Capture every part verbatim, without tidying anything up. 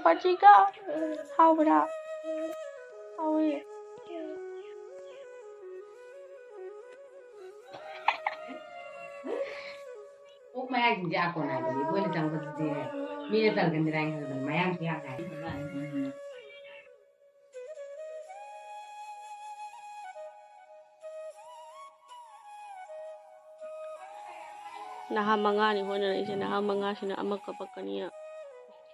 ꯄꯥꯔꯇꯤꯒ ꯍꯥꯎꯕ꯭ꯔꯥ? ꯍꯥꯎꯋꯦ꯫ ꯑꯣꯛ ꯃꯌꯥꯏꯁꯤꯡꯁꯦ ꯑꯥ ꯀꯣꯟꯅ ꯍꯥꯏꯕꯅꯤ, ꯑꯩꯈꯣꯏꯅ ꯆꯪꯕꯗꯨꯗꯤ ꯃꯤꯅ ꯇꯜꯒꯟꯗ꯭ꯔꯥ ꯍꯥꯏꯅ ꯈꯟꯕꯅꯤ, ꯃꯌꯥꯡꯁꯨ ꯌꯥꯝ ꯍꯥꯏ꯫ ꯅꯍꯥ ꯃꯉꯥꯅꯤ ꯍꯣꯠꯅꯔꯛꯏꯁꯦ꯫ ꯅꯍꯥ ꯃꯉꯥꯁꯤꯅ ꯑꯃ ꯀꯄꯛꯀꯅꯤ,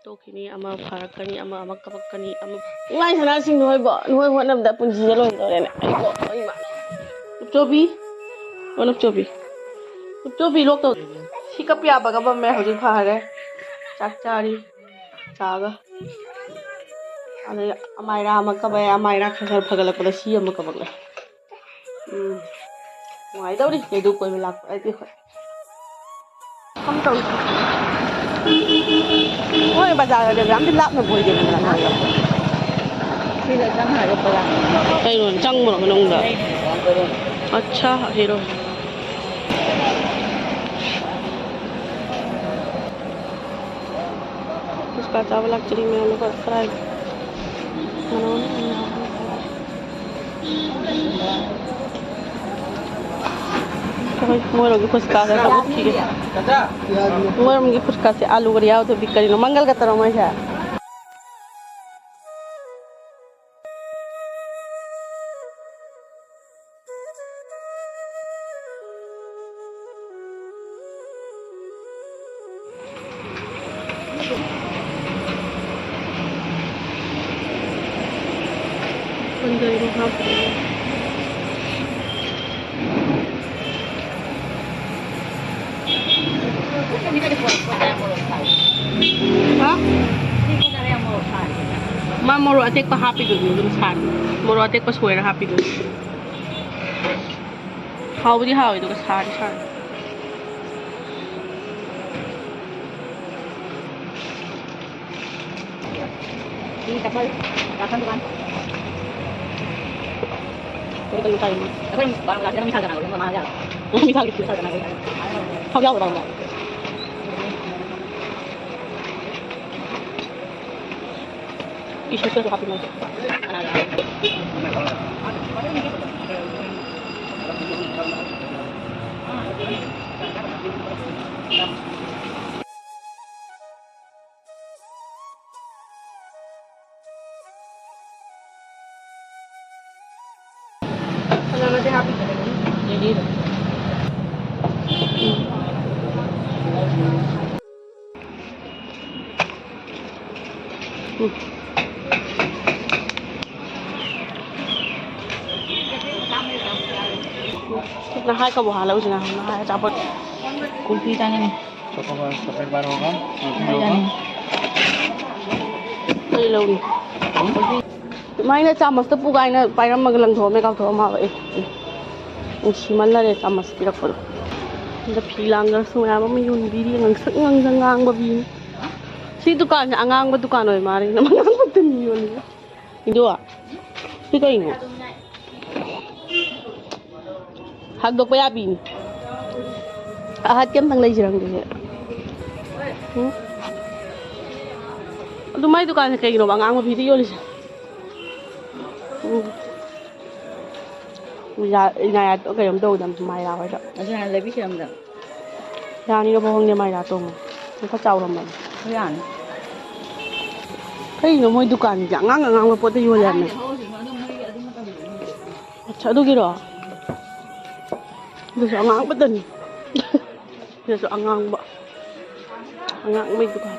ꯇꯣꯛꯈꯤꯅꯤ, ꯑꯃ ꯐꯔꯛꯀꯅꯤ, ꯑꯃ ꯑꯃ ꯀꯄꯛꯀꯅꯤ, ꯑꯃ ꯏꯃꯥ ꯏꯁꯥꯅꯁꯤꯡ ꯅꯣꯏꯕ ꯅꯣꯏ ꯍꯣꯠꯅꯕꯗ ꯄꯨꯟꯁꯤꯁꯦ ꯂꯣꯏꯗꯧꯔꯦꯅꯦ꯫ ꯑꯩꯀꯣ ꯏꯃꯥ ꯂꯨꯞꯆꯧꯕꯤ, ꯑꯣ ꯂꯨꯞꯆꯧꯕꯤ, ꯂꯨꯞꯆꯧꯕꯤ ꯂꯣꯛ ꯇꯧ꯫ ꯁꯤ ꯀꯞꯄ ꯌꯥꯕ ꯀꯞꯄꯝꯃꯦ, ꯍꯧꯖꯤꯛ ꯐꯔꯦ꯫ ꯆꯥꯛ ꯆꯥꯔꯤ꯫ ꯆꯥꯒ꯫ ꯑꯗꯩ ꯑꯃꯥꯏꯔꯥ ꯑꯃ ꯀꯞꯄꯛꯑꯦ, ꯑꯃꯥꯏꯔꯥ ꯈꯔ ꯈꯔ ꯐꯒꯠꯂꯛꯄꯗ ꯁꯤ ꯑꯃ ꯀꯞꯄꯛꯂꯦ꯫ ꯎꯝ꯫ ꯅꯨꯡꯉꯥꯏꯗꯧꯔꯤ ꯀꯩꯗꯧ ꯀꯣꯏꯕ ꯂꯥꯛꯄ ꯑꯩꯗꯤ ꯍꯣꯏ꯫ ꯐꯝ ꯇꯧꯔꯤ꯫ ꯃꯣꯏ ꯕꯖꯥꯔꯒ ꯌꯥꯝꯗꯤ ꯂꯥꯞꯅꯕ ꯑꯣꯏꯗꯦꯗꯅ ꯃꯣꯏꯒ꯫ ꯁꯤꯗ ꯆꯪꯉꯒ ꯕꯖꯥꯔ꯫ ꯀꯩꯅꯣ ꯆꯪꯕ꯭ꯔꯣ ꯃꯅꯨꯡꯗ? ꯑꯠꯁꯥ, ꯍꯦꯔꯣ꯫ ꯐꯨꯁꯀꯥ ꯆꯥꯕ ꯂꯥꯛꯆꯔꯤ ꯃꯌꯥꯝ, ꯑꯩꯈꯣꯏ ꯈꯔ꯫ ꯑꯩꯈꯣꯏ ꯃꯣꯏꯔꯣꯝꯒꯤ ꯐꯨꯁꯀꯥꯁꯦ ꯈꯔ ꯎꯠꯈꯤꯒꯦ꯫ ꯃꯣꯏꯔꯣꯝꯒꯤ ꯐꯨꯁꯀꯥꯁꯦ ꯑꯥꯂꯨꯒ ꯌꯥꯎꯗꯕꯤ ꯀꯔꯤꯅꯣ, ꯃꯪꯒꯜꯒ ꯇꯧꯔ ꯃꯣꯏꯁꯦ꯫ ꯀꯔꯤ ꯀꯔꯤꯅꯣ ꯍꯥꯞꯄꯤꯗꯨꯕꯨ? ꯍꯥ? ꯃꯥ ꯃꯣꯔꯣꯛ ꯑꯇꯦꯛꯄ ꯍꯥꯞꯄꯤꯗꯨꯗꯤ ꯑꯗꯨꯝ ꯁꯥꯅꯤ꯫ ꯃꯣꯔꯣꯛ ꯑꯇꯦꯛꯄ ꯁꯣꯏꯔ ꯍꯥꯞꯄꯤꯗꯨꯗꯤ꯫ ꯍꯥꯎꯕꯨꯗꯤ ꯍꯥꯎꯋꯦ, ꯑꯗꯨꯒ ꯁꯥꯗꯤ ꯁꯥꯏ꯫ ꯁꯤ ꯆꯄꯜ, ꯔꯥꯁꯟ ꯗꯨꯀꯥꯟ꯫ ꯀꯔꯤ ꯀꯔꯤ ꯃꯆꯥ ꯌꯦꯡꯉꯣ꯫ ꯑꯩꯈꯣꯏ ꯕꯥꯔꯣ ꯃꯆꯥꯁꯦ ꯅꯪ ꯃꯤ ꯊꯥꯒꯠꯅꯔꯣꯏ, ꯅꯪ ꯃꯃꯥ ꯌꯥꯔꯣꯏ꯫ ꯅꯪ ꯃꯤ ꯊꯥꯒꯠꯀꯦ꯫ ꯊꯥꯒꯠꯅꯔꯣꯏ꯫ ꯊꯥꯎ ꯌꯥꯎꯕ꯭ꯔꯣ ꯕꯥꯔꯣ ꯃꯆꯥ? ꯏꯁꯨ ꯁꯨ ꯍꯥꯞꯄꯤ ꯃꯣꯏꯁꯦ꯫ ꯐꯖꯅꯗꯤ ꯍꯥꯞꯄꯤ꯫ ꯎꯝ꯫ ꯅꯍꯥꯏ ꯀꯕꯣꯛ ꯍꯥꯜꯂꯧꯁꯤꯅ, ꯅꯍꯥꯏ ꯑꯆꯥꯄꯣꯠ꯫ ꯀꯨꯜꯐꯤ ꯆꯥꯅꯤꯡꯉꯤ꯫ ꯆꯣꯀꯣꯕꯥꯔ ꯆꯣꯀ꯭ꯂꯦꯠ ꯕꯥꯔ ꯍꯣꯒ, ꯀꯨꯜꯐꯤ ꯍꯣꯒ꯫ ꯀꯩ ꯂꯧꯅꯤ? ꯀꯨꯜꯐꯤ꯫ ꯑꯗꯨꯃꯥꯏꯅ ꯆꯥꯃꯁꯇ ꯄꯨꯒꯥꯏꯅ ꯄꯥꯏꯔꯝꯃꯒ ꯂꯪꯊꯣꯛꯑꯝꯃꯦ, ꯀꯥꯎꯊꯣꯛꯑꯝꯃꯕ꯫ ꯑꯦ, ꯑꯦ꯫ ꯅꯨꯡꯁꯤꯃꯜꯂꯔꯦ ꯆꯥꯃꯁ ꯄꯤꯔꯛꯄꯗꯣ꯫ ꯑꯗ ꯐꯤ ꯂꯥꯡꯒꯔꯁꯨ ꯃꯌꯥꯝ ꯑꯃ ꯌꯣꯟꯕꯤꯔꯤ, ꯉꯥꯡꯁꯛ ꯉꯥꯡꯁꯛ ꯉꯥꯡꯕ ꯐꯤꯅꯤ꯫ ꯁꯤ ꯗꯨꯀꯥꯟꯁꯦ ꯑꯉꯥꯡꯕ ꯗꯨꯀꯥꯟ ꯑꯣꯏ ꯃꯥꯜꯂꯦ, ꯑꯉꯥꯡꯕꯇꯅꯤ ꯌꯣꯜꯂꯤꯁꯦ꯫ ꯏꯟꯗꯨ, ꯁꯤ ꯀꯩꯅꯣ? ꯍꯥꯡꯗꯣꯛꯄ ꯌꯥꯕꯤꯅꯤ꯫ ꯑꯍꯠꯀꯤ ꯑꯝꯇꯪ ꯂꯩꯁꯤꯔꯪꯗꯦ ꯁꯦ꯫ ꯎꯝ? ꯑꯗꯨ ꯃꯥꯏ ꯗꯨꯀꯥꯟꯁꯦ ꯀꯩꯒꯤꯅꯣꯕ ꯑꯉꯥꯡꯕ ꯐꯤꯗ ꯌꯣꯜꯂꯤꯁꯦ? ꯎꯝ꯫ ꯏꯅꯥ-, ꯏꯅꯥꯌꯥꯗꯣ ꯀꯩꯅꯣꯝ ꯇꯧꯗꯅ ꯃꯥꯏꯔꯥ ꯍꯣꯏꯗ꯫ ꯑꯗꯨ ꯍꯥꯟꯅ ꯂꯩꯕꯤꯁꯤꯔꯝꯗ꯫ ꯌꯥꯅꯤꯒ ꯕꯣꯍꯣꯡꯅꯦ ꯃꯥꯏꯔꯥ ꯇꯣꯡꯉꯣ꯫ ꯈꯔ ꯆꯥꯎꯔꯝꯕꯅꯤ꯫ ꯌꯥꯅꯤ꯫ ꯀꯩꯅꯣ ꯃꯣꯏ ꯗꯨꯀꯥꯟꯁꯦ ꯑꯉꯥꯡ ꯑꯉꯥꯡꯕ ꯄꯣꯠꯇ ꯌꯣꯜꯂꯦ ꯍꯥꯏꯕꯅꯦ꯫ ꯑꯠꯆꯥ, ꯑꯗꯨꯒꯤꯔꯣ? ꯑꯗꯨꯁꯨ ꯑꯉꯥꯡꯕꯗꯅꯤ꯫ ꯁꯤꯗꯁꯨ ꯑꯉꯥꯡꯕ꯫ ꯑꯉꯥꯡꯕꯩ ꯗꯨꯀꯥꯟ꯫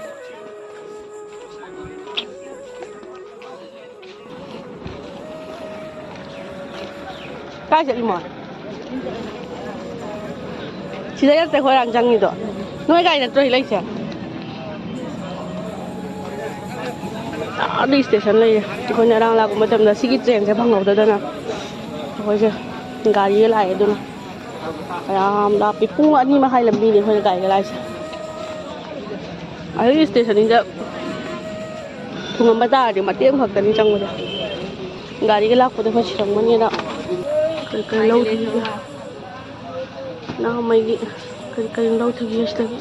ꯀꯥꯏ ꯆꯠꯂꯤꯃꯣ? ꯁꯤꯗ ꯅꯠꯇ꯭ꯔ ꯈꯣꯏꯔꯥꯡ ꯆꯪꯉꯤꯗꯣ? ꯅꯣꯏ ꯒꯥꯔꯤ ꯅꯠꯇ꯭ꯔꯣ ꯁꯤ ꯂꯩꯁꯦ? ꯑꯥꯗ ꯁ꯭ꯇꯦꯁꯟ ꯂꯩꯌꯦ꯫ ꯑꯩꯈꯣꯏꯅ ꯉꯔꯥꯡ ꯂꯥꯛꯄ ꯃꯇꯝꯗ ꯁꯤꯒꯤ ꯇ꯭ꯔꯦꯟꯁꯦ ꯐꯪꯍꯧꯗꯗꯅ ꯑꯩꯈꯣꯏꯁꯦ ꯒꯥꯔꯤꯒ ꯂꯥꯛꯑꯦ꯫ ꯑꯗꯨꯅ ꯌꯥꯝ ꯂꯥꯞꯄꯤ꯫ ꯄꯨꯡ ꯑꯅꯤ ꯃꯈꯥꯏ ꯂꯝꯕꯤꯅꯤ ꯑꯩꯈꯣꯏꯅ ꯒꯥꯔꯤꯒ ꯂꯥꯛꯏꯁꯦ꯫ ꯑꯗꯨꯒꯤ ꯁ꯭ꯇꯦꯁꯟꯁꯤꯗ ꯊꯨꯡꯉꯝꯕ ꯇꯥꯔꯗꯤ ꯃꯇꯦꯛ ꯑꯃꯈꯛꯇꯅꯤ ꯆꯪꯕꯁꯦ꯫ ꯒꯥꯔꯤꯒ ꯂꯥꯛꯄꯗꯣ ꯑꯩꯈꯣꯏ ꯁꯤꯔꯝꯒꯅꯤꯅ ꯀꯔꯤ ꯀꯔꯤ ꯂꯧꯈꯤꯒꯦ? ꯅꯍꯥꯟꯋꯥꯏꯒꯤ ꯀꯔꯤ ꯀꯔꯤ ꯂꯧꯈꯤꯒꯦ ꯁꯤꯗꯒꯤ?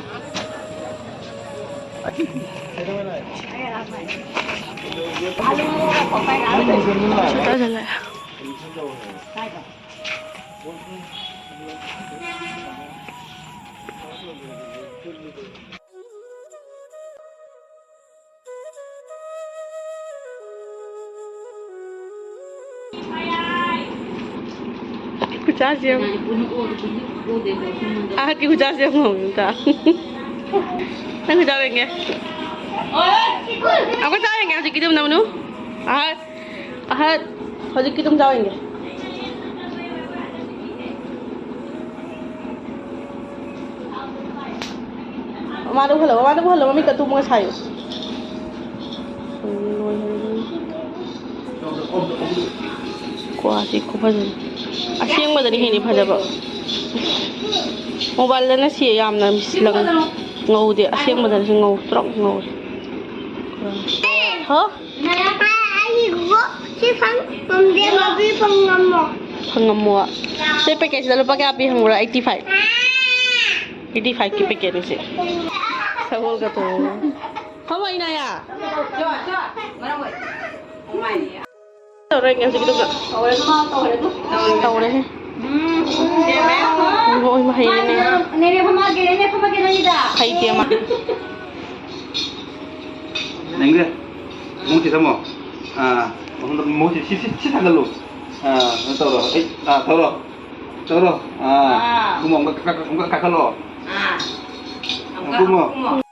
ꯈꯨꯆꯥꯁꯦ ꯌꯦꯡꯉꯨ꯫ ꯑꯍꯠꯀꯤ ꯈꯨꯆꯥꯁꯦ ꯌꯦꯡꯉꯨ ꯑꯝꯇ꯫ ꯅꯪ ꯈꯨꯆꯥ ꯌꯦꯡꯒꯦ꯫ ꯑꯃꯨꯛꯀ ꯆꯥ ꯌꯦꯡꯒꯦ ꯍꯧꯖꯤꯛꯀꯤꯗꯨ ꯅꯝꯅꯨ꯫ ꯑꯍꯠ, ꯑꯍꯠ, ꯍꯧꯖꯤꯛꯀꯤꯗꯨꯝ ꯆꯥ ꯌꯦꯡꯒꯦ꯫ ꯃꯃꯥꯗ ꯎꯍꯜꯂꯣ, ꯃꯃꯥꯗ ꯎꯍꯜꯂꯣ, ꯃꯃꯤꯠꯀ ꯇꯨꯝꯃꯒ ꯁꯥꯏꯌꯨ꯫ ꯀ꯭ꯋꯥꯁꯤ ꯈꯨꯐꯖꯅꯤ꯫ ꯑꯁꯦꯡꯕꯗꯗꯤ ꯍꯦꯟꯅ ꯐꯖꯕ꯫ ꯃꯣꯕꯥꯏꯜꯗꯅ ꯁꯤ ꯌꯥꯝꯅ ꯂꯪ ꯉꯧꯗꯦ, ꯑꯁꯦꯡꯕꯗꯅꯁꯨ ꯉꯧ, ꯇ꯭ꯔꯣꯛ ꯉꯧꯋꯦ꯫ ꯍꯣ? ꯁꯤ ꯐꯪ ꯉꯝꯗꯦ, ꯃꯕꯤ ꯐꯪ ꯉꯝꯃꯣ꯫ ꯐꯪꯉꯝꯃꯣ꯫ ꯁꯤ ꯄꯦꯀꯦꯠꯁꯤꯗ ꯂꯨꯄꯥ ꯀꯌꯥ ꯄꯤ ꯈꯪꯕ꯭ꯔꯥ? Eighty five. ꯑꯩꯠꯇꯤ ꯐꯥꯏꯚꯀꯤ ꯄꯦꯀꯦꯠꯅꯤ ꯁꯤ꯫ ꯁꯒꯣꯜꯒ ꯇꯣꯡꯉꯒ꯫ ꯐꯝꯃꯣ ꯏꯅꯥꯌꯥ꯫ ꯇꯧꯔꯣꯏꯒꯦ ꯍꯧꯖꯤꯛꯀꯤꯗꯨꯒ꯫ ꯇꯧꯔꯦꯍꯦ꯫ ꯎꯝ, ꯁꯦꯝꯃꯦ꯫ ꯏꯃꯥ, ꯏꯃꯥ, ꯍꯩꯌꯦꯅꯦ꯫ ꯅꯦꯅꯦ ꯐꯝꯃꯛꯑꯒꯦ, ꯅꯦꯅꯦ ꯐꯝꯃꯛꯑꯒꯦ ꯅꯪꯒꯤꯗ꯫ ꯍꯩꯇꯦ ꯃꯥ꯫ ꯅꯪꯒꯤ ꯃꯍꯨꯠꯁꯤ ꯊꯝꯃꯣ꯫ ꯑꯥ, ꯃꯍꯨꯠ, ꯃꯍꯨꯠꯁꯤ ꯁꯤ, ꯁꯤ, ꯁꯤ ꯊꯥꯡꯒꯠꯂꯨ꯫ ꯑꯥ, ꯀꯩꯅꯣ ꯇꯧꯔꯣ꯫ ꯑꯩ, ꯑꯥ, ꯇꯧꯔꯣ꯫ ꯇꯧꯔꯣ꯫ ꯑꯥ, ꯑꯥ꯫ ꯀꯨꯝꯃꯣ, ꯑꯃꯨꯛꯀ ꯀꯥ-, ꯑꯃꯨꯛꯀ ꯀꯥꯈꯠꯂꯣ꯫ ꯑꯥ꯫ ꯑꯃꯨꯛꯀ ꯀꯨꯝꯃꯣ꯫ ꯀꯨꯝꯃꯣ꯫